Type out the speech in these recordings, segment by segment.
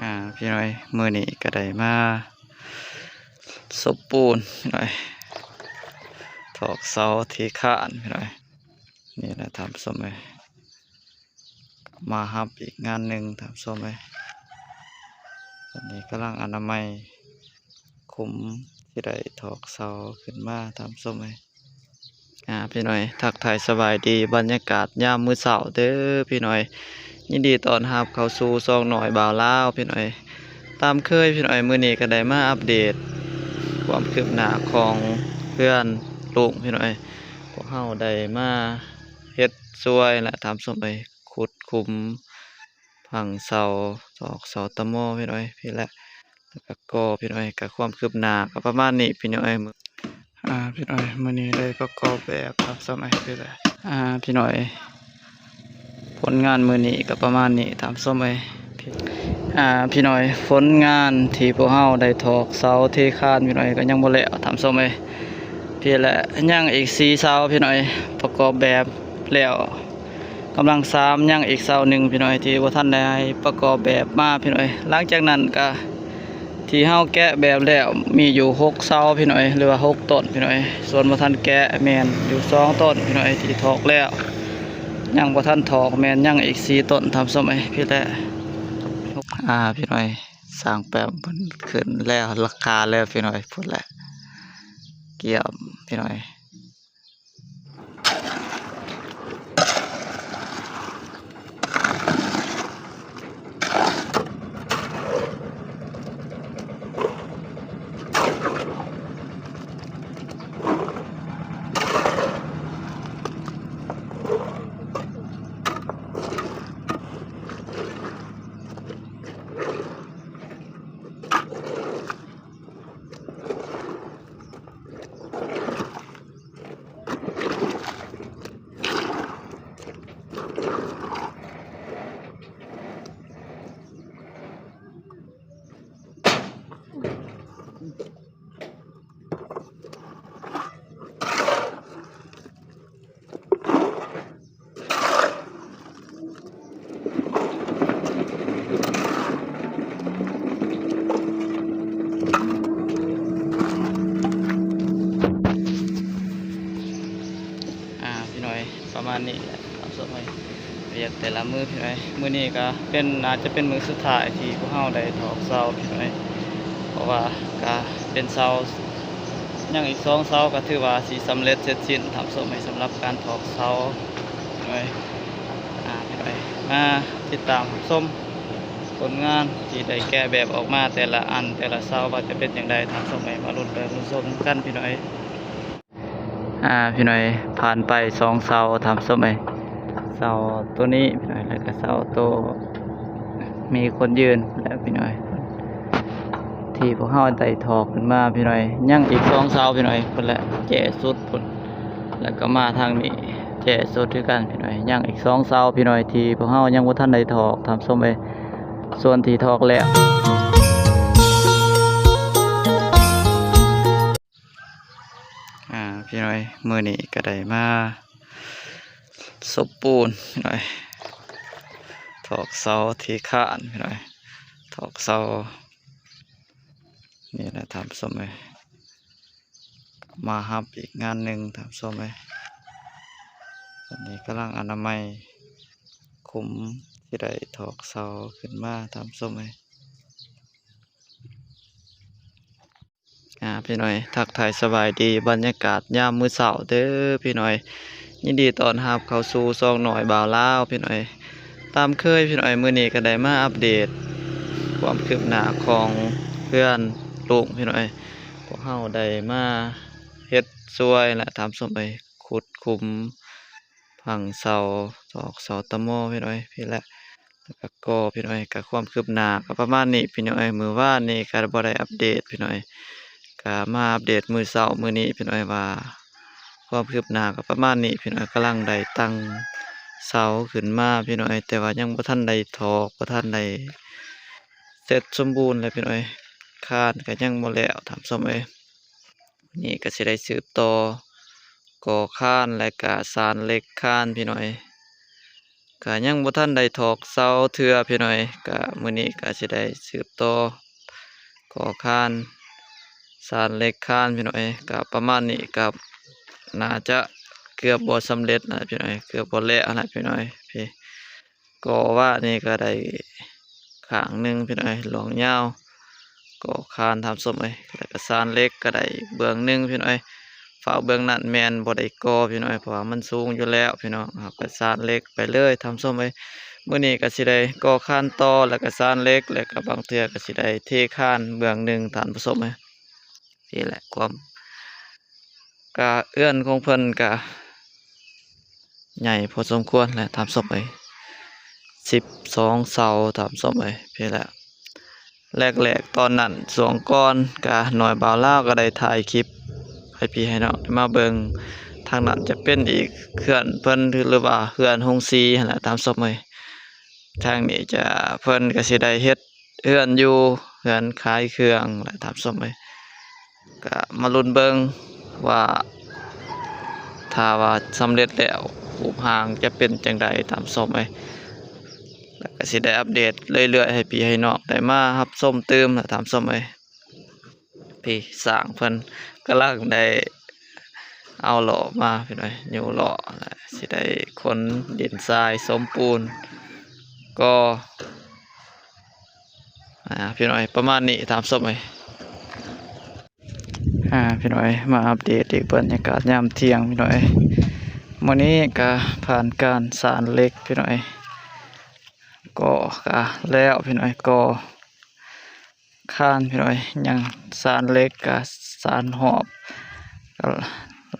ອ່າ ພີ່ນ້ອງເອີຍ ມື້ນີ້ກໍໄດ້ມາສົບປູນພີ່ນ້ອງເອີຍ ຖອກເສົາເທຄານພີ່ນ້ອງເອີຍ. ນີ້ແຫຼະທ່ານຜູ້ຊົມເອີຍ ມາຮັບອີກງານໜຶ່ງທ່ານຜູ້ຊົມເອີຍ. ຕອນນີ້ກຳລັງອະນາໄມຂຸມທີ່ໄດ້ຖອກເສົາຂຶ້ນມາທ່ານຜູ້ຊົມເອີຍ. ອ່າ ພີ່ນ້ອງເອີຍ ທັກທາຍສະບາຍດີ ບັນຍາກາດຍາມມື້ເຊົ້າເດີພີ່ນ້ອງເອີຍ. ຍິນດີຕ້ອນຮັບເຂົ້າສູ່ຊ່ອງນ້ອຍບ່າວລາວພີ່ນ້ອງເອີຍ. ຕາມເຄີຍພີ່ນ້ອງເອີຍ ມື້ນີ້ກໍໄດ້ມາອັບເດດຄວາມຄືບໜ້າຂອງເຮືອນລຸງພີ່ນ້ອງເອີຍ. ພວກເຮົາໄດ້ມາເຮັດຊ່ວຍແລະທ່ານຜູ້ຊົມເອີຍ ຂຸດຂຸມ ຝັງເສົາ ຕອກເສົາຕະໝໍ້ພີ່ນ້ອງເອີຍ ພີ້ແຫຼະ ແລ້ວກໍກໍ່ພີ່ນ້ອງເອີຍ. ກໍຄວາມຄືບໜ້າກໍປະມານນີ້ພີ່ນ້ອງເອີຍ. ອ່າ ພີ່ນ້ອງເອີຍ ມື້ນີ້ໄດ້ປະກອບແບບທັບຊ້ຳໃຫ້ພີ້ແຫຼະ. ອ່າ ພີ່ນ້ອງເອີຍ ຜົນງານມື້ນີ້ກໍປະມານນີ້ທ່ານຜູ້ຊົມເອີຍ. ອ່າ ພີ່ນ້ອງເອີຍ ຜົນງານທີ່ພວກເຮົາໄດ້ຖອກເສົາເທຄານພີ່ນ້ອງເອີຍ ກໍຍັງບໍ່ແລ້ວທ່ານຜູ້ຊົມເອີຍ. ພີ້ແຫຼະ ຍັງອີກສີ່ເສົາພີ່ນ້ອງເອີຍ ປະກອບແບບແລ້ວ ກຳລັງສາມ ຍັງອີກເສົາໜຶ່ງພີ່ນ້ອງເອີຍ ທີ່ບໍ່ທັນໄດ້ປະກອບແບບມາພີ່ນ້ອງເອີຍ. ຫຼັງຈາກນັ້ນກະທີ່ເຮົາແກະແບບແລ້ວມີຢູ່ຫົກເສົາພີ່ນ້ອງເອີຍ ຫຼືວ່າຫົກຕົ້ນພີ່ນ້ອງເອີຍ. ສ່ວນບໍ່ທັນແກະແມ່ນຢູ່ສອງຕົ້ນພີ່ນ້ອງເອີຍ ທີ່ຖອກແລ້ວ ຍັງບໍ່ທັນຖອກແມ່ນຍັງອີກສີ່ຕົ້ນທ່ານຜູ້ຊົມເອີຍ. ພີ້ແຫຼະ ອ່າ ພີ່ນ້ອງເອີຍ ຊ່າງແປມເພິ່ນຂຶ້ນແລ້ວ ລາຄາແລ້ວພີ່ນ້ອງເອີຍ ພຸ້ນແຫຼະ ກຽມພີ່ນ້ອງເອີຍ. ອ່າ ພີ່ນ້ອງເອີຍ ປະມານນີ້ແຫຼະ ຕາມສະໄໝວຽກແຕ່ລະມື້ພີ່ນ້ອງເອີຍ. ມື້ນີ້ກະເປັນ ໜ້າຈະເປັນມື້ສຸດທ້າຍທີ່ພວກເຮົາໄດ້ຖອກເສົາພີ່ນ້ອງເອີຍ ເພາະວ່າກະເປັນເສົາ ຍັງອີກສອງເສົາ ກໍຖືວ່າຊິສຳເລັດເສັດສິ້ນທ່ານຜູ້ຊົມເອີຍ ສຳລັບການຖອກເສົາເອີຍ. ອ່າ ມາຕິດຕາມຮັບຊົມຜົນງານທີ່ໄດ້ແກະແບບອອກມາແຕ່ລະອັນແຕ່ລະເສົາ ວ່າຈະເປັນຈັ່ງໃດທ່ານຜູ້ຊົມເອີຍ. ມາລຸ້ນໄປລຸ້ນຊົມນຳກັນພີ່ນ້ອງເອີຍ. ອ່າ ພີ່ນ້ອງເອີຍ ຜ່ານໄປສອງເສົາທ່ານຜູ້ຊົມເອີຍ ເສົາໂຕນີ້ພີ່ນ້ອງເອີຍ ແລ້ວກໍເສົາໂຕມີຄົນຢືນແລ້ວພີ່ນ້ອງເອີຍ ທີ່ພວກເຮົາໄດ້ຖອກຂຶ້ນມາພີ່ນ້ອງເອີຍ. ຍັງອີກສອງເສົາພີ່ນ້ອງເອີຍ ພຸ້ນແຫຼະ ແຈສຸດພຸ້ນ ແລ້ວກໍມາທາງນີ້ແຈສຸດຄືກັນພີ່ນ້ອງເອີຍ. ຍັງອີກສອງເສົາພີ່ນ້ອງເອີຍ ທີ່ພວກເຮົາຍັງບໍ່ທັນໄດ້ຖອກທ່ານຜູ້ຊົມເອີຍ. ສ່ວນທີ່ຖອກແລ້ວ ອ່າ ພີ່ນ້ອງເອີຍ ມື້ນີ້ກໍໄດ້ມາສົບປູນພີ່ນ້ອງເອີຍ ຖອກເສົາເທຄານພີ່ນ້ອງເອີຍ ຖອກເສົາ ນີ້ແຫຼະທ່ານຜູ້ຊົມເອີຍ ມາຮັບອີກງານໜຶ່ງທ່ານຜູ້ຊົມເອີຍ. ຕອນນີ້ກຳລັງອະນາໄມຂຸມທີ່ໄດ້ຖອກເສົາຂຶ້ນມາທ່ານຜູ້ຊົມເອີຍ. ອ່າ ພີ່ນ້ອງເອີຍ ທັກທາຍສະບາຍດີ ບັນຍາກາດຍາມມື້ເຊົ້າເດີພີ່ນ້ອງເອີຍ. ຍິນດີຕ້ອນຮັບເຂົ້າສູ່ຊ່ອງນ້ອຍບ່າວລາວພີ່ນ້ອງເອີຍ. ຕາມເຄີຍພີ່ນ້ອງເອີຍ ມື້ນີ້ກໍໄດ້ມາອັບເດດຄວາມຄືບໜ້າຂອງເຮືອນລຸງພີ່ນ້ອງເອີຍ. ພວກເຮົາໄດ້ມາເຮັດຊ່ວຍແລະທ່ານຜູ້ຊົມເອີຍ ຂຸດຂຸມ ຝັງເສົາ ຕອກເສົາຕະໝໍ້ພີ່ນ້ອງເອີຍ ພີ້ແຫຼະ ແລ້ວກໍກໍ່ພີ່ນ້ອງເອີຍ. ກໍຄວາມຄືບໜ້າກໍປະມານນີ້ພີ່ນ້ອງເອີຍ. ມື້ວານນີ້ກໍບໍ່ໄດ້ອັບເດດພີ່ນ້ອງເອີຍ ກໍມາອັບເດດມື້ເຊົ້າມື້ນີ້ພີ່ນ້ອງເອີຍ ວ່າຄວາມຄືບໜ້າກໍປະມານນີ້ພີ່ນ້ອງເອີຍ. ກຳລັງໄດ້ຕັ້ງເສົາຂຶ້ນມາພີ່ນ້ອງເອີຍ ແຕ່ວ່າຍັງບໍ່ທັນໄດ້ຖອກ ບໍ່ທັນໄດ້ເສັດສົມບູນເລີຍພີ່ນ້ອງເອີຍ. ຄານກໍຍັງບໍ່ແລ້ວທ່ານຜູ້ຊົມເອີຍ. ນີ້ກໍຊິໄດ້ສືບຕໍ່ກໍ່ຄານ ແລະກະສານເຫຼັກຄານພີ່ນ້ອງເອີຍ. ກະຍັງບໍ່ທັນໄດ້ຖອກເສົາເທື່ອພີ່ນ້ອງເອີຍ. ກະມື້ນີ້ກະຊິໄດ້ສືບຕໍ່ກໍ່ຄານ ສານເຫຼັກຄານພີ່ນ້ອງເອີຍ. ກະປະມານນີ້ ກະໜ້າຈະເກືອບບໍ່ສຳເລັດນະພີ່ນ້ອງເອີຍ ເກືອບບໍ່ແລ້ວນະພີ່ນ້ອງເອີຍ. ກໍວ່ານີ້ກໍໄດ້ຂ້າງໜຶ່ງພີ່ນ້ອງເອີຍ ຫຼວງຍາວ ກໍ່ຄານທ່ານຜູ້ຊົມເອີຍ. ແລ້ວກໍສານເຫຼັກກໍໄດ້ເບື້ອງໜຶ່ງພີ່ນ້ອງເອີຍ. ຝາກເບື້ອງນັ້ນແມ່ນບໍ່ໄດ້ກໍ່ພີ່ນ້ອງເອີຍ ເພາະວ່າມັນສູງຢູ່ແລ້ວພີ່ນ້ອງ. ເຮົາກໍສານເຫຼັກໄປເລີຍທ່ານຜູ້ຊົມເອີຍ. ມື້ນີ້ກໍຊິໄດ້ກໍ່ຄານຕໍ່ ແລ້ວກໍສານເຫຼັກ ແລ້ວກໍບາງເທື່ອກໍຊິໄດ້ເທຄານເບື້ອງໜຶ່ງທ່ານຜູ້ຊົມເອີຍ. ນີ້ແຫຼະຄວາມ ກະເຮືອນຂອງເພິ່ນກະໃຫຍ່ພໍສົມຄວນແຫຼະທ່ານຜູ້ຊົມເອີຍ ສິບສອງເສົາທ່ານຜູ້ຊົມເອີຍ. ພີ້ແຫຼະ ແລກໆຕອນນັ້ນຊ່ວງກ່ອນກະນ້ອຍບ່າວລາວກະໄດ້ຖ່າຍຄລິບໃຫ້ພີ່ໃຫ້ນ້ອງໄດ້ມາເບິ່ງ. ທາງນັ້ນຈະເປັນອີກເຮືອນເພິ່ນ ຫຼືວ່າເຮືອນໂຮງສີຫັ້ນແຫຼະທ່ານຜູ້ຊົມເອີຍ. ທາງນີ້ຈະ ເພິ່ນກະຊິໄດ້ເຮັດເຮືອນຢູ່ ເຮືອນຂາຍເຄື່ອງແຫຼະທ່ານຜູ້ຊົມເອີຍ. ກະມາລຸ້ນເບິ່ງວ່າ ຖ້າວ່າສຳເລັດແລ້ວ ຮູບຮ່າງຈະເປັນຈັ່ງໃດທ່ານຜູ້ຊົມເອີຍ. ແລ້ວກະຊິໄດ້ອັບເດດເລື້ອຍໆໃຫ້ພີ່ໃຫ້ນ້ອງໄດ້ມາຮັບຊົມຕື່ມແຫຼະທ່ານຜູ້ຊົມເອີຍ. ພີ້ ຊ່າງເພິ່ນກຳລັງໄດ້ເອົາລໍ້ມາພີ່ນ້ອງເອີຍ ຍູ້ລໍ້ ແລະ ຊິໄດ້ຂົນດິນຊາຍສົມປູນ ກໍ ອ່າ ພີ່ນ້ອງເອີຍ ປະມານນີ້ທ່ານຜູ້ຊົມເອີຍ. ອ່າ ພີ່ນ້ອງເອີຍ ມາອັບເດດອີກ ບັນຍາກາດຍາມທ່ຽງພີ່ນ້ອງເອີຍ. ມື້ນີ້ກະຜ່ານການສານເຫຼັກພີ່ນ້ອງເອີຍ ກໍກະແລ້ວພີ່ນ້ອງເອີຍ ກໍ ຄານພີ່ນ້ອງເອີຍ ຍັງສານເຫຼັກກະສານຮອບກະ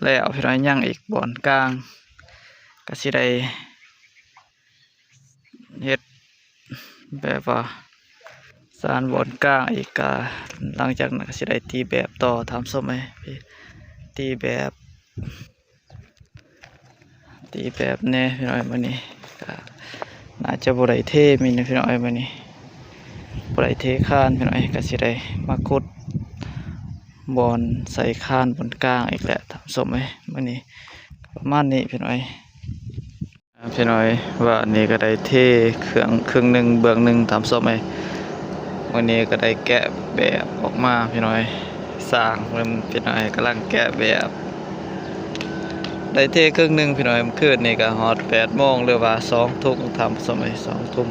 ແລ້ວພີ່ນ້ອງເອີຍ. ຍັງອີກບ່ອນກາງກະຊິໄດ້ເຮັດແບບວ່າສານບ່ອນກາງອີກ ກະຫຼັງຈາກນັ້ນກະຊິໄດ້ຕີແບບຕໍ່ທ່ານຜູ້ຊົມເອີຍ. ຕີແບບ ຕີແບບແດ່ພີ່ນ້ອງເອີຍ. ມື້ນີ້ກະໜ້າຈະບໍ່ໄດ້ເທມີນພີ່ນ້ອງເອີຍ ມື້ນີ້ບໍ່ໄດ້ເທຄານພີ່ນ້ອງເອີຍ ກະຊິໄດ້ມາຂຸດບ່ອນໃສ່ຄານບ່ອນກາງອີກແຫຼະທ່ານຜູ້ຊົມເອີຍ. ມື້ນີ້ປະມານນີ້ພີ່ນ້ອງເອີຍ. ພີ່ນ້ອງເອີຍ ວານນີ້ກະໄດ້ເທເຄື່ອງເຄິ່ງໜຶ່ງເບື້ອງໜຶ່ງທ່ານຜູ້ຊົມເອີຍ. ມື້ນີ້ກະໄດ້ແກະແບບອອກມາພີ່ນ້ອງເອີຍ. ຊ່າງເພິ່ນພີ່ນ້ອງເອີຍ ກຳລັງແກະແບບ ໄດ້ເທເຄິ່ງໜຶ່ງພີ່ນ້ອງເອີຍ. ມື້ຄືນນີ້ກະຮອດແປດໂມງ ຫຼືວ່າສອງທຸ່ມທ່ານຜູ້ຊົມເອີຍ ສອງທຸ່ມ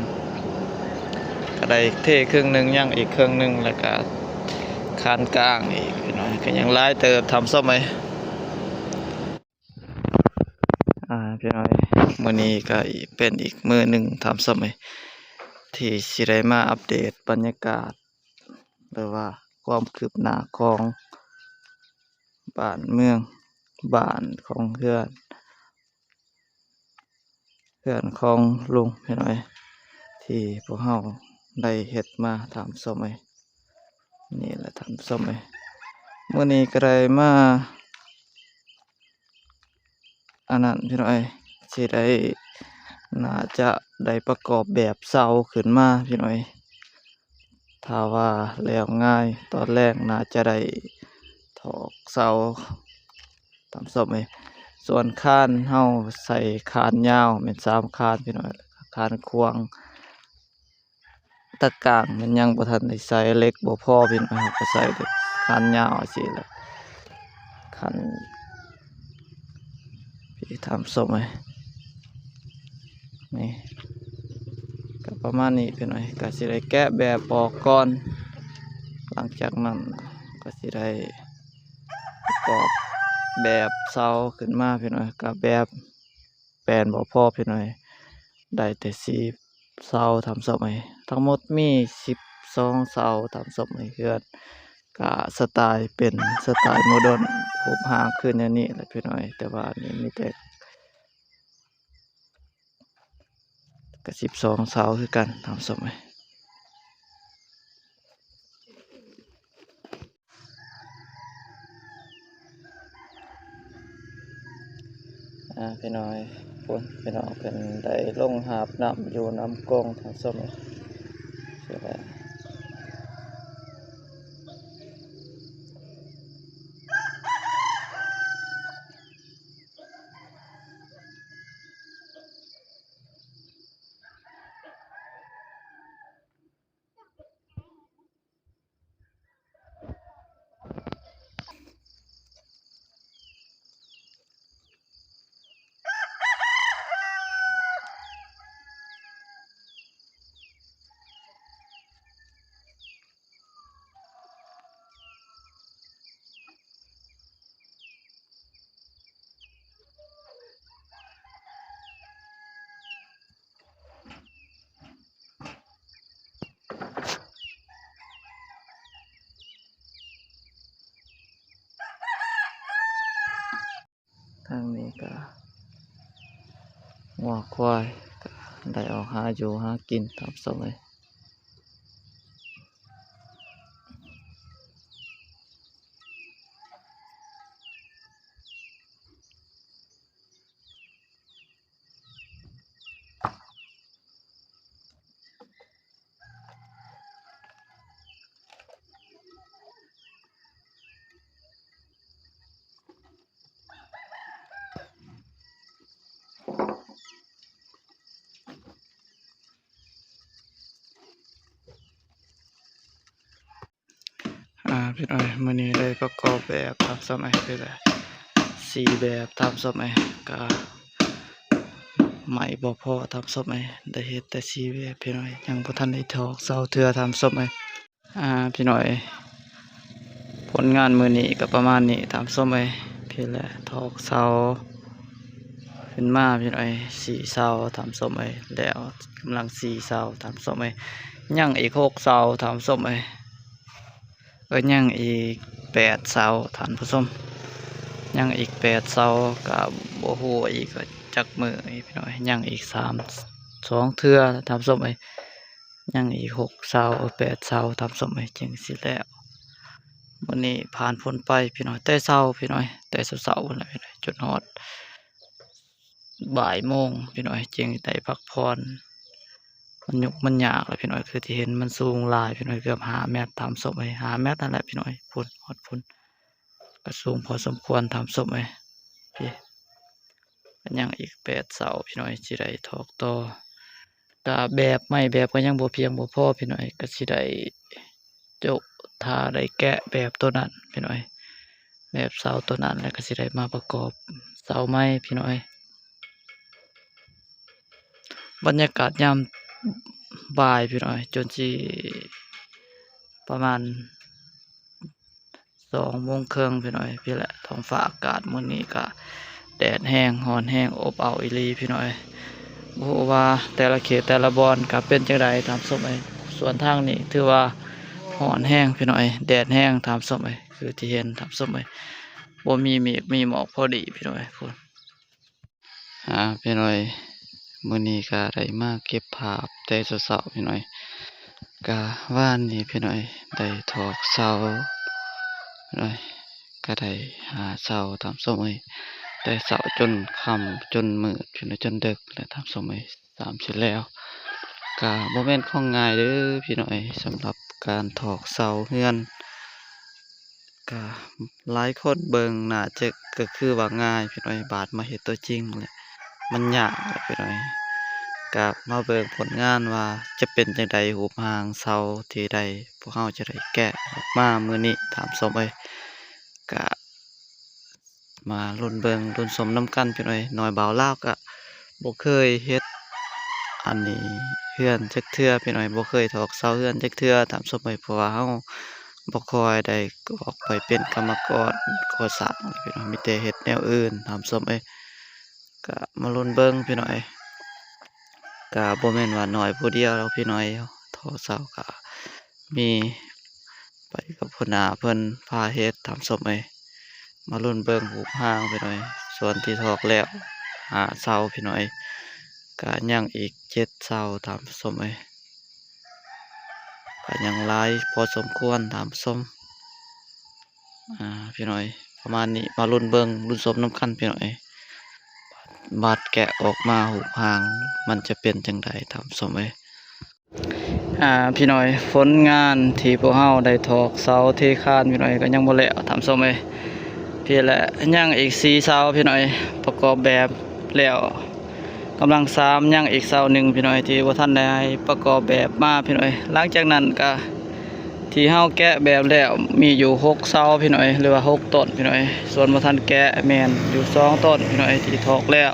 ກະໄດ້ເທເຄິ່ງໜຶ່ງ ຍັງອີກເຄິ່ງໜຶ່ງ ແລ້ວກະຄານກາງອີກພີ່ນ້ອງເອີຍ ກະຍັງຫຼາຍເຕີບທ່ານຜູ້ຊົມເອີຍ. ອ່າ ພີ່ນ້ອງເອີຍ ມື້ນີ້ກະເປັນອີກມື້ໜຶ່ງທ່ານຜູ້ຊົມເອີຍ ທີ່ຊິໄດ້ມາອັບເດດບັນຍາກາດ ຫຼືວ່າຄວາມຄືບໜ້າຂອງບ້ານເມືອງ ບ້ານຂອງເຮືອນ ເຮືອນຂອງລຸງພີ່ນ້ອງເອີຍ ທີ່ພວກເຮົາໄດ້ເຮັດມາທ່ານຜູ້ຊົມເອີຍ. ນີ້ແຫຼະທ່ານຜູ້ຊົມເອີຍ ມື້ນີ້ກະໄດ້ມາ ອັນນັ້ນພີ່ນ້ອງເອີຍ ຊິໄດ້ ໜ້າຈະໄດ້ປະກອບແບບເສົາຂຶ້ນມາພີ່ນ້ອງເອີຍ. ຖ້າວ່າແລ້ວງ່າຍ ຕອນແລງໜ້າຈະໄດ້ຖອກເສົາທ່ານຜູ້ຊົມເອີຍ. ສ່ວນຄານເຮົາໃສ່ຄານຍາວແມ່ນສາມຄານພີ່ນ້ອງເອີຍ ຄານຂວາງ ຕະກາງມັນຍັງບໍ່ທັນໄດ້ໃສ່ເຫຼັກບໍ່ພໍພີ່ນ້ອງ ເຮົາກະໃສ່ແຕ່ຄານຍາວຈັ່ງຊີ້ແຫຼະ ຄັນ ພີ່ ທ່ານຜູ້ຊົມເອີຍ ນີ້ກະປະມານນີ້ພີ່ນ້ອງ ກະຊິໄດ້ແກະແບບອອກກ່ອນ. ຫຼັງຈາກນັ້ນກະຊິໄດ້ປະກອບແບບເສົາຂຶ້ນມາພີ່ນ້ອງ ກະແບບແປນບໍ່ພໍພີ່ນ້ອງ ໄດ້ແຕ່ສີ່ ເສົາທ່ານຜູ້ຊົມເອີຍ. ທັງໝົດມີສິບສອງເສົາທ່ານຜູ້ຊົມເອີຍ. ເຮືອນກະສະໄຕເປັນສະໄຕໂມເດີນ ຮູບຮ່າງຄືແນວນີ້ແຫຼະພີ່ນ້ອງເອີຍ ແຕ່ວ່ານີ້ມີແຕ່ກະສິບສອງເສົາຄືກັນທ່ານຜູ້ຊົມເອີຍ. ອ່າ ພີ່ນ້ອງເອີຍ ພຸ້ນ ພີ່ນ້ອງເພິ່ນໄດ້ລົງຫາບນ້ຳຢູ່ນ້ຳກົງທ່ານຜູ້ຊົມເອີຍ. ທາງນີ້ກະງົວຄວາຍກະໄດ້ອອກຫາຢູ່ຫາກິນຕາມຊົມເອີຍ. ອ່າ ພີ່ນ້ອງເອີຍ ມື້ນີ້ໄດ້ປະກອບແບບຕາມຊົມເອີຍ ຄືວ່າສີ່ແບບຕາມຊົມເອີຍ ກະໄມ້ບໍ່ພໍຕາມຊົມເອີຍ ໄດ້ເຮັດແຕ່ສີ່ແບບພີ່ນ້ອງເອີຍ ຍັງບໍ່ທັນໄດ້ຖອກເສົາເທື່ອຕາມຊົມເອີຍ. ອ່າ ພີ່ນ້ອງເອີຍ ຜົນງານມື້ນີ້ກະປະມານນີ້ຕາມຊົມເອີຍ ພີ້ແຫຼະ ຖອກເສົາຂຶ້ນມາພີ່ນ້ອງເອີຍ ສີ່ເສົາຕາມຊົມເອີຍ ແລ້ວກຳລັງສີ່ເສົາຕາມຊົມເອີຍ ຍັງອີກຫົກເສົາຕາມຊົມເອີຍ. ເອີ ຍັງອີກແປດເສົາທ່ານຜູ້ຊົມ ຍັງອີກແປດເສົາ ກະບໍ່ຮູ້ວ່າອີກຈັກມື້ພີ່ນ້ອງເອີຍ ຍັງອີກສາມ ສອງເທື່ອທ່ານຜູ້ຊົມເອີຍ ຍັງອີກຫົກເສົາ ເອີ ແປດເສົາທ່ານຜູ້ຊົມເອີຍ ຈຶ່ງຊິແລ້ວ. ມື້ນີ້ຜ່ານພົ້ນໄປພີ່ນ້ອງເອີຍ ແຕ່ເຊົ້າພີ່ນ້ອງເອີຍ ແຕ່ເຊົ້າໆພຸ້ນແຫຼະພີ່ນ້ອງເອີຍ ຈົນຮອດບ່າຍໂມງພີ່ນ້ອງເອີຍ ຈຶ່ງໄດ້ພັກຜ່ອນ. ມັນຫຍຸ້ງມັນຍາກແຫຼະພີ່ນ້ອງເອີຍ ຄືທີ່ເຫັນມັນສູງຫຼາຍພີ່ນ້ອງເອີຍ ເກືອບຫ້າແມັດຕາມຊົມເອີຍ ຫ້າແມັດຫັ້ນແຫຼະພີ່ນ້ອງເອີຍ ພຸ້ນ ຮອດພຸ້ນ ກະສູງພໍສົມຄວນຕາມຊົມເອີຍ. ພີ້ ກະຍັງອີກແປດເສົາພີ່ນ້ອງເອີຍ ຊິໄດ້ຖອກຕໍ່ ກະແບບໄມ້ແບບກະຍັງບໍ່ພຽງບໍ່ພໍພີ່ນ້ອງເອີຍ ກະຊິໄດ້ ໂຈະ ຖ້າໄດ້ແກະແບບໂຕນັ້ນພີ່ນ້ອງເອີຍ ແບບເສົາໂຕນັ້ນ ແລ້ວກະຊິໄດ້ມາປະກອບເສົາໃໝ່ພີ່ນ້ອງເອີຍ. ບັນຍາກາດຍາມບ່າຍພີ່ນ້ອງເອີຍ ຈົນຊິປະມານສອງໂມງເຄິ່ງພີ່ນ້ອງເອີຍ ພີ້ແຫຼະ ທ້ອງຟ້າອາກາດມື້ນີ້ກະ ແດດແຮງ ຮ້ອນແຮງ ອົບເອົາອີ່ຫຼີພີ່ນ້ອງເອີຍ. ບໍ່ຮູ້ວ່າແຕ່ລະເຂດແຕ່ລະບ່ອນກະເປັນຈັ່ງໃດທ່ານຜູ້ຊົມເອີຍ ສ່ວນທາງນີ້ຖືວ່າຮ້ອນແຮງພີ່ນ້ອງເອີຍ ແດດແຮງທ່ານຜູ້ຊົມເອີຍ ຄືທີ່ເຫັນທ່ານຜູ້ຊົມເອີຍ ບໍ່ມີເມກມີໝອກ ພໍດີພີ່ນ້ອງເອີຍ ພຸ້ນ. ອ່າ ພີ່ນ້ອງເອີຍ ມື້ນີ້ກະໄດ້ມາເກັບພາບແຕ່ເຊົ້າໆ ພີ່ນ້ອງເອີຍ ກະວານນີ້ພີ່ນ້ອງເອີຍ ໄດ້ຖອກເສົາ ພີ່ນ້ອງເອີຍ ກະໄດ້ຫ້າເສົາທ່ານຜູ້ຊົມເອີຍ ແຕ່ເຊົ້າຈົນຄ່ຳ ຈົນມືດ ພີ່ນ້ອງເອີຍ ຈົນເດິກແຫຼະທ່ານຜູ້ຊົມເອີຍ ຕາມຊິແລ້ວ ກະບໍ່ແມ່ນຂອງງ່າຍເດີພີ່ນ້ອງເອີຍ ສຳລັບການຖອກເສົາເຮືອນ ກະຫຼາຍຄົນເບິ່ງໜ້າຈະ ກະຄືວ່າງ່າຍພີ່ນ້ອງເອີຍ ບາດມາເຮັດຕົວຈິງແຫຼະ ມັນຍາກແຫຼະພີ່ນ້ອງເອີຍ. ກະມາເບິ່ງຜົນງານວ່າຈະເປັນຈັ່ງໃດ ຮູບຮ່າງເສົາທີ່ໃດ ພວກເຮົາຈະໄດ້ແກະອອກມາມື້ນີ້ທ່ານຜູ້ຊົມເອີຍ ກະ ມາລຸ້ນເບິ່ງລຸ້ນຊົມນຳກັນພີ່ນ້ອງເອີຍ. ນ້ອຍບ່າວລາວກະບໍ່ເຄີຍເຮັດອັນນີ້ເຮືອນຈັກເທື່ອພີ່ນ້ອງເອີຍ ບໍ່ເຄີຍຖອກເສົາເຮືອນຈັກເທື່ອທ່ານຜູ້ຊົມເອີຍ ເພາະວ່າເຮົາບໍ່ຄ່ອຍໄດ້ອອກໄປເປັນກຳມະກອນກໍ່ສ້າງພີ່ນ້ອງ ມີແຕ່ເຮັດແນວອື່ນທ່ານຜູ້ຊົມເອີຍ. ກະມາລຸ້ນເບິ່ງພີ່ນ້ອງເອີຍ ກະບໍ່ແມ່ນວ່ານ້ອຍຜູ້ດຽວດອກພີ່ນ້ອງເອີຍ ຖອກເສົາກະ ມີໄປກັບຫົວໜ້າເພິ່ນພາເຮັດທ່ານຜູ້ຊົມເອີຍ. ມາລຸ້ນເບິ່ງຮູບຮ່າງພີ່ນ້ອງເອີຍ ສ່ວນທີ່ຖອກແລ້ວຫ້າເສົາພີ່ນ້ອງເອີຍ ກະຍັງອີກເຈັດເສົາທ່ານຜູ້ຊົມເອີຍ ກະຍັງຫຼາຍພໍສົມຄວນທ່ານຜູ້ຊົມ. ອ່າ ພີ່ນ້ອງເອີຍ ປະມານນີ້ ມາລຸ້ນເບິ່ງລຸ້ນຊົມນຳກັນພີ່ນ້ອງເອີຍ ບາດແກະອອກມາຮູບຮ່າງມັນຈະເປັນຈັ່ງໃດທ່ານຜູ້ຊົມເອີຍ. ອ່າ ພີ່ນ້ອງເອີຍ ຜົນງານທີ່ພວກເຮົາໄດ້ຖອກເສົາເທຄານພີ່ນ້ອງເອີຍ ກະຍັງບໍ່ແລ້ວທ່ານຜູ້ຊົມເອີຍ. ພີ້ແຫຼະ ຍັງອີກສີ່ເສົາພີ່ນ້ອງເອີຍ ປະກອບແບບແລ້ວ ກຳລັງສາມ ຍັງອີກເສົາໜຶ່ງພີ່ນ້ອງເອີຍ ທີ່ບໍ່ທັນໄດ້ປະກອບແບບມາພີ່ນ້ອງເອີຍ. ຫຼັງຈາກນັ້ນກະ ທີ່ເຮົາແກະແບບແລ້ວມີຢູ່ຫົກເສົາພີ່ນ້ອງເອີຍ ຫຼືວ່າຫົກຕົ້ນພີ່ນ້ອງເອີຍ ສ່ວນບໍ່ທັນແກະແມ່ນຢູ່ສອງຕົ້ນພີ່ນ້ອງເອີຍ ທີ່ຖອກແລ້ວ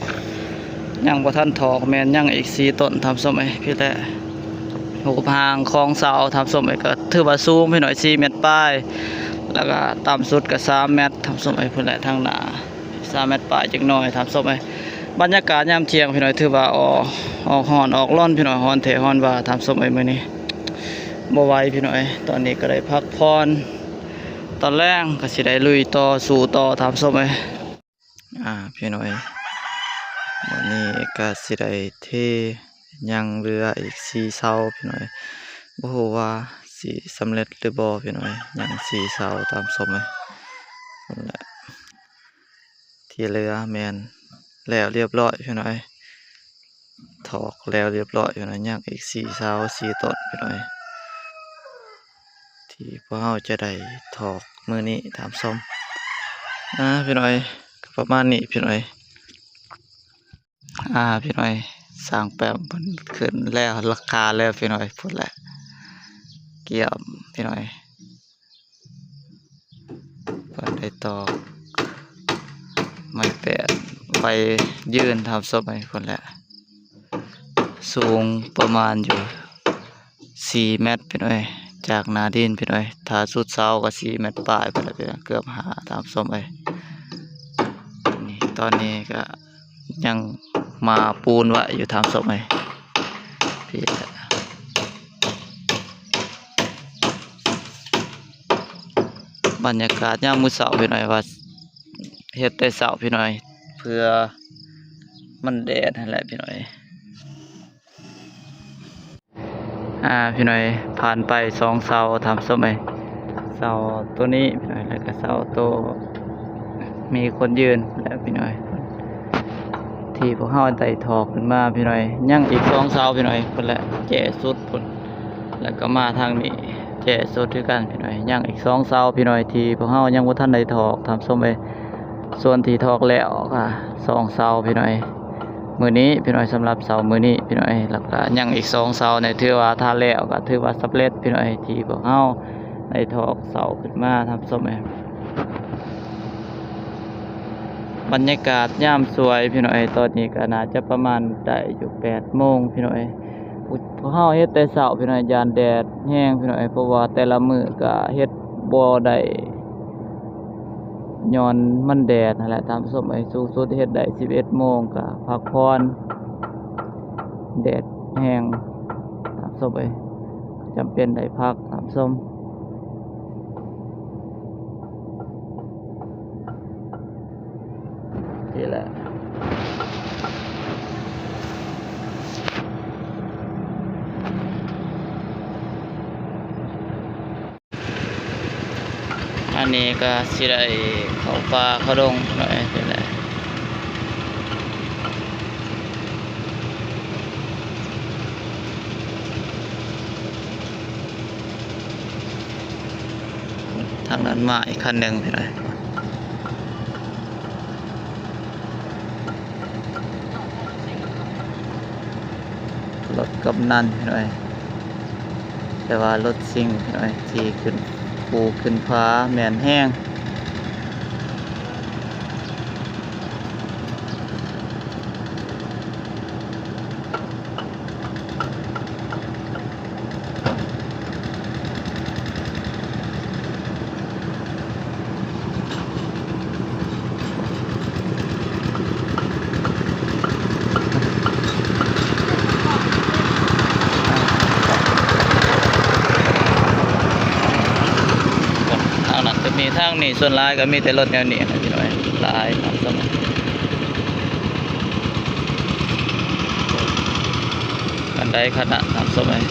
ຍັງບໍ່ທັນຖອກແມ່ນຍັງອີກສີ່ຕົ້ນທ່ານຜູ້ຊົມເອີຍ. ພີ້ແຫຼະ ຮູບຮ່າງຂອງເສົາທ່ານຜູ້ຊົມເອີຍ ກະຖືວ່າສູງພີ່ນ້ອງເອີຍ ສີ່ແມັດປາຍ ແລ້ວກະຕ່ຳສຸດກະສາມແມັດທ່ານຜູ້ຊົມເອີຍ ພຸ້ນແຫຼະ ທາງໜ້າ ສາມແມັດປາຍຈັກໜ້ອຍທ່ານຜູ້ຊົມເອີຍ. ບັນຍາກາດຍາມທ່ຽງພີ່ນ້ອງເອີຍ ຖືວ່າອອກ ອອກຮ້ອນອອກຮ້ອນພີ່ນ້ອງ ຮ້ອນແທ້ຮ້ອນວ່າທ່ານຜູ້ຊົມເອີຍ ມື້ນີ້ບໍ່ໄຫວພີ່ນ້ອງເອີຍ. ຕອນນີ້ກະໄດ້ພັກຜ່ອນ ຕອນແລງກະຊິໄດ້ລຸຍຕໍ່ ສູ້ຕໍ່ທ່ານຜູ້ຊົມເອີຍ. ອາ ພີ່ນ້ອງເອີຍ ມື້ນີ້ກະຊິໄດ້ເທ ຍັງເຫຼືອອີກສີ່ເສົາພີ່ນ້ອງເອີຍ ບໍ່ຮູ້ວ່າຊິສຳເລັດຫຼືບໍ່ພີ່ນ້ອງເອີຍ ຍັງສີ່ເສົາຕາມຊົມເລີຍ ພຸ້ນແຫຼະ ທີ່ເຫຼືອແມ່ນແລ້ວລຽບລ້ອຍພີ່ນ້ອງເອີຍ ຖອກແລ້ວລຽບລ້ອຍພີ່ນ້ອງເອີຍ ຍັງອີກສີ່ເສົາສີ່ຕົ້ນພີ່ນ້ອງເອີຍ ທີ່ພວກເຮົາຈະໄດ້ຖອກມື້ນີ້ຕາມຊົມ ອາ ພີ່ນ້ອງເອີຍ ກະປະມານນີ້ພີ່ນ້ອງເອີຍ ອາ ພີ່ນ້ອງເອີຍ ຊ່າງແປມເພິ່ນຂຶ້ນແລ້ວ ຫຼັງຄາແລ້ວພີ່ນ້ອງເອີຍ ພຸ້ນແຫຼະ ກຽມພີ່ນ້ອງເອີຍ ເພິ່ນໄດ້ຕອກໄມ້ແປ້ນໄວ້ຢືນ ທ່ານຜູ້ຊົມເອີຍ ພຸ້ນແຫຼະ ສູງປະມານຢູ່ ສີ່ແມັດພີ່ນ້ອງເອີຍ ຈາກໜ້າດິນພີ່ນ້ອງເອີຍ ຖ້າສຸດເສົາກະສີ່ແມັດປາຍພຸ້ນແຫຼະ ເກືອບຫ້າ ທ່ານຜູ້ຊົມເອີຍ ນີ້ ຕອນນີ້ກະຍັງມາປູນໄວ້ຢູ່ ທ່ານຜູ້ຊົມເອີຍ ພີ້ແຫຼະ ບັນຍາກາດຍາມມື້ເຊົ້າພີ່ນ້ອງເອີຍ ວ່າເຮັດແຕ່ເຊົ້າພີ່ນ້ອງເອີຍ ເພື່ອມັນແດດຫັ້ນແຫຼະພີ່ນ້ອງເອີຍ. ອາ ພີ່ນ້ອງເອີຍ ຜ່ານໄປສອງເສົາ ທ່ານຜູ້ຊົມເອີຍ ເສົາໂຕນີ້ພີ່ນ້ອງເອີຍ ແລ້ວກະເສົາໂຕມີຄົນຢືນແຫຼະພີ່ນ້ອງເອີຍ ທີ່ພວກເຮົາໄດ້ຖອກຂຶ້ນມາພີ່ນ້ອງເອີຍ ຍັງອີກສອງເສົາພີ່ນ້ອງເອີຍ ພຸ້ນແຫຼະ ແຈສຸດພຸ້ນ ແລ້ວກະມາທາງນີ້ ແຈສຸດຄືກັນພີ່ນ້ອງເອີຍ ຍັງອີກສອງເສົາພີ່ນ້ອງເອີຍ ທີ່ພວກເຮົາຍັງບໍ່ທັນໄດ້ຖອກ ທ່ານຜູ້ຊົມເອີຍ. ສ່ວນທີ່ຖອກແລ້ວກະສອງເສົາພີ່ນ້ອງເອີຍ ມື້ນີ້ພີ່ນ້ອງເອີຍ ສຳລັບເສົາມື້ນີ້ພີ່ນ້ອງເອີຍ ແລ້ວກະຍັງອີກສອງເສົານີ້ ຖືວ່າຖ້າແລ້ວກະຖືວ່າສຳເລັດພີ່ນ້ອງເອີຍ ທີ່ພວກເຮົາໄດ້ຖອກເສົາຂຶ້ນມາ ທ່ານຜູ້ຊົມເອີຍ. ບັນຍາກາດຍາມສວຍພີ່ນ້ອງເອີຍ ຕອນນີ້ກະໜ້າຈະປະມານໄດ້ຢູ່ແປດໂມງພີ່ນ້ອງເອີຍ. ພວກເຮົາເຮັດແຕ່ເຊົ້າພີ່ນ້ອງເອີຍ ຢ້ານແດດແຮງພີ່ນ້ອງເອີຍ ເພາະວ່າແຕ່ລະມື້ກະເຮັດບໍ່ໄດ້ ຍ້ອນມັນແດດຫັ້ນແຫຼະ ທ່ານຜູ້ຊົມເອີຍ. ສູງສຸດເຮັດໄດ້ສິບເອັດໂມງກະພັກຜ່ອນ ແດດແຮງ ທ່ານຜູ້ຊົມເອີຍ ຈຳເປັນໄດ້ພັກ ທ່ານຜູ້ຊົມ. ນີ້ແຫຼະ ອັນນີ້ກະຊິໄດ້ເຂົ້າປ່າເຂົ້າດົງແຫຼະ ນີ້ແຫຼະ. ທາງນັ້ນມາອີກຄັນໜຶ່ງພີ່ນ້ອງ ລົດກຳນັນພີ່ນ້ອງ ແຕ່ວ່າລົດຊິງພີ່ນ້ອງ ທີ່ຂຶ້ນພູຂຶ້ນຜາແມ່ນແຮງ. ທາງນັ້ນກະມີ ທາງນີ້ສ່ວນຫຼາຍກະມີແຕ່ລົດແນວນີ້ນະພີ່ນ້ອງ ຫຼາຍ ຄັນໃດຄັນນັ້ນ ທ່ານຜູ້ຊົມເອີຍ.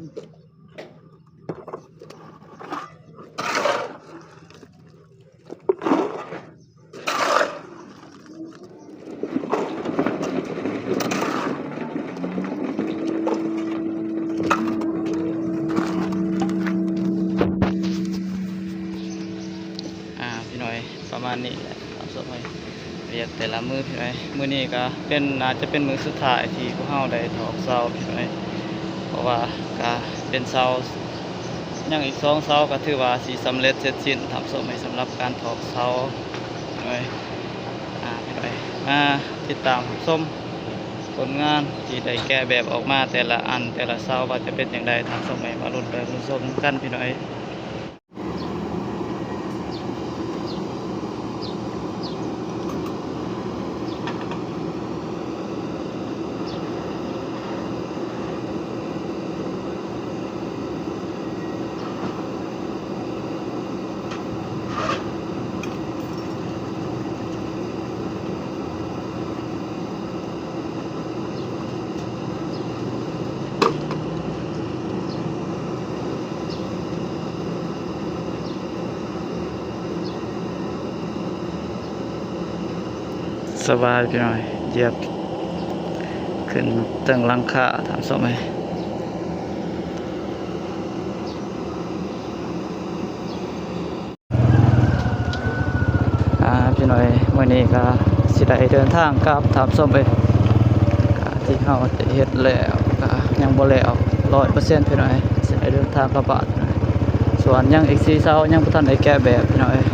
ອ່າ ພີ່ນ້ອງເອີຍ ປະມານນີ້ແຫຼະ ຕາມສະໄໝວຽກແຕ່ລະມື້ ພີ່ນ້ອງເອີຍ. ມື້ນີ້ກໍເປັນ ໜ້າຈະເປັນມື້ສຸດທ້າຍທີ່ພວກເຮົາໄດ້ຖອກເສົາ ພີ່ນ້ອງເອີຍ ເພາະວ່າກໍເປັນເສົາ ຍັງອີກສອງເສົາ ກໍຖືວ່າຊິສຳເລັດເສັດສິ້ນ ຕາມສະໄໝ ສຳລັບການຖອກເສົາ ພີ່ນ້ອງເອີຍ. ອ່າ ພີ່ນ້ອງເອີຍ ມາຕິດຕາມຮັບຊົມຜົນງານທີ່ໄດ້ແກະແບບອອກມາ ແຕ່ລະອັນ ແຕ່ລະເສົາ ວ່າຈະເປັນຈັ່ງໃດ ຕາມສະໄໝ ມາລຸ້ນເບິ່ງລຸ້ນຊົມນຳກັນ ພີ່ນ້ອງເອີຍ. ສະບາຍ ພີ່ນ້ອງ ຢຽບຂຶ້ນເທິງຫຼັງຄາ ຕາມສະໄໝ. ອ່າ ພີ່ນ້ອງເອີຍ ມື້ນີ້ກໍຊິໄດ້ເດີນທາງກັບ ທ່ານຜູ້ຊົມເອີຍ. ກະທີ່ເຮົາໄດ້ເຮັດແລ້ວກະຍັງບໍ່ແລ້ວຮ້ອຍເປີເຊັນ ພີ່ນ້ອງເອີຍ ຊິໄດ້ເດີນທາງກັບບ້ານ. ສ່ວນຍັງອີກສີ່ເສົາ ຍັງບໍ່ທັນໄດ້ແກະແບບ ພີ່ນ້ອງເອີຍ.